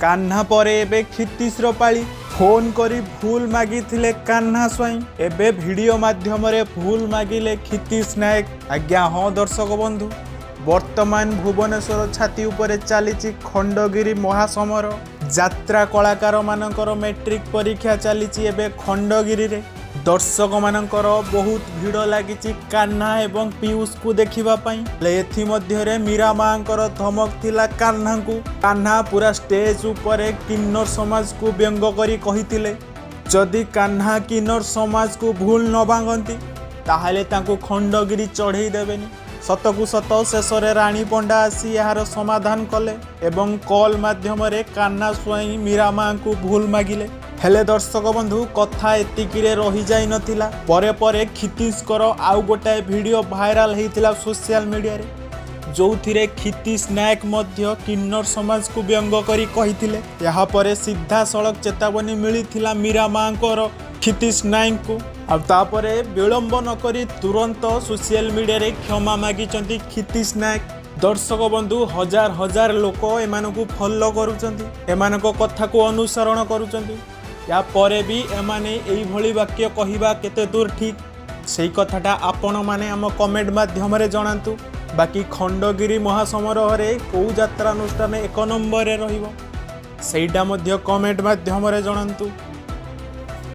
କାହ୍ନା ପରେ ଏବେ କ୍ଷିତୀଶର ପାଳି। ଫୋନ୍ କରି ଭୁଲ ମାଗିଥିଲେ କାହ୍ନା ସ୍ୱାଇଁ, ଏବେ ଭିଡ଼ିଓ ମାଧ୍ୟମରେ ଭୁଲ ମାଗିଲେ କ୍ଷିତୀଶ ନାୟକ। ଆଜ୍ଞା ହଁ ଦର୍ଶକ ବନ୍ଧୁ, ବର୍ତ୍ତମାନ ଭୁବନେଶ୍ୱର ଛାତି ଉପରେ ଚାଲିଛି ଖଣ୍ଡଗିରି ମହାସମର। ଯାତ୍ରା କଳାକାରମାନଙ୍କର ମେଟ୍ରିକ ପରୀକ୍ଷା ଚାଲିଛି ଏବେ ଖଣ୍ଡଗିରିରେ। ଦର୍ଶକମାନଙ୍କର ବହୁତ ଭିଡ଼ ଲାଗିଛି କାହ୍ନା ଏବଂ ପିୟୁଷକୁ ଦେଖିବା ପାଇଁ। ହେଲେ ଏଥିମଧ୍ୟରେ ମୀରା ମାଙ୍କର ଧମକ ଥିଲା କାହ୍ନାଙ୍କୁ। କାହ୍ନା ପୁରା ଷ୍ଟେଜ ଉପରେ କିନ୍ନର ସମାଜକୁ ବ୍ୟଙ୍ଗ କରି କହିଥିଲେ, ଯଦି କାହ୍ନା କିନ୍ନର ସମାଜକୁ ଭୁଲ ନ ମାଗନ୍ତି, ତାହେଲେ ତାଙ୍କୁ ଖଣ୍ଡଗିରି ଚଢ଼େଇ ଦେବେନି। ସତକୁ ସତ ଶେଷରେ ରାଣୀ ପଣ୍ଡା ଆସି ଏହାର ସମାଧାନ କଲେ ଏବଂ କଲ୍ ମାଧ୍ୟମରେ କାହ୍ନା ସ୍ୱାଇଁ ମୀରା ମାଙ୍କୁ ଭୁଲ ମାଗିଲେ। ହେଲେ ଦର୍ଶକ ବନ୍ଧୁ, କଥା ଏତିକିରେ ରହିଯାଇ ନଥିଲା। ପରେ ପରେ କ୍ଷିତୀଶଙ୍କର ଆଉ ଗୋଟାଏ ଭିଡ଼ିଓ ଭାଇରାଲ ହେଇଥିଲା ସୋସିଆଲ ମିଡ଼ିଆରେ, ଯୋଉଥିରେ କ୍ଷିତୀଶ ନାୟକ ମଧ୍ୟ କିନ୍ନର ସମାଜକୁ ବ୍ୟଙ୍ଗ କରି କହିଥିଲେ। ଏହାପରେ ସିଧାସଳଖ ଚେତାବନୀ ମିଳିଥିଲା ମୀରା ମାଙ୍କର କ୍ଷିତୀଶ ନାୟକଙ୍କୁ। ଆଉ ତାପରେ ବିଳମ୍ବ ନକରି ତୁରନ୍ତ ସୋସିଆଲ ମିଡ଼ିଆରେ କ୍ଷମା ମାଗିଛନ୍ତି କ୍ଷିତୀଶ ନାୟକ। ଦର୍ଶକ ବନ୍ଧୁ, ହଜାର ହଜାର ଲୋକ ଏମାନଙ୍କୁ ଫଲୋ କରୁଛନ୍ତି, ଏମାନଙ୍କ କଥାକୁ ଅନୁସରଣ କରୁଛନ୍ତି। ୟା ପରେ ବି ଏମାନେ ଏଇଭଳି ବାକ୍ୟ କହିବା କେତେ ଦୂର ଠିକ୍, ସେଇ କଥାଟା ଆପଣମାନେ ଆମ କମେଣ୍ଟ ମାଧ୍ୟମରେ ଜଣାନ୍ତୁ। ବାକି ଖଣ୍ଡଗିରି ମହାସମାରୋହରେ କେଉଁ ଯାତ୍ରାନୁଷ୍ଠାନ ଏକ ନମ୍ବରରେ ରହିବ, ସେଇଟା ମଧ୍ୟ କମେଣ୍ଟ ମାଧ୍ୟମରେ ଜଣାନ୍ତୁ।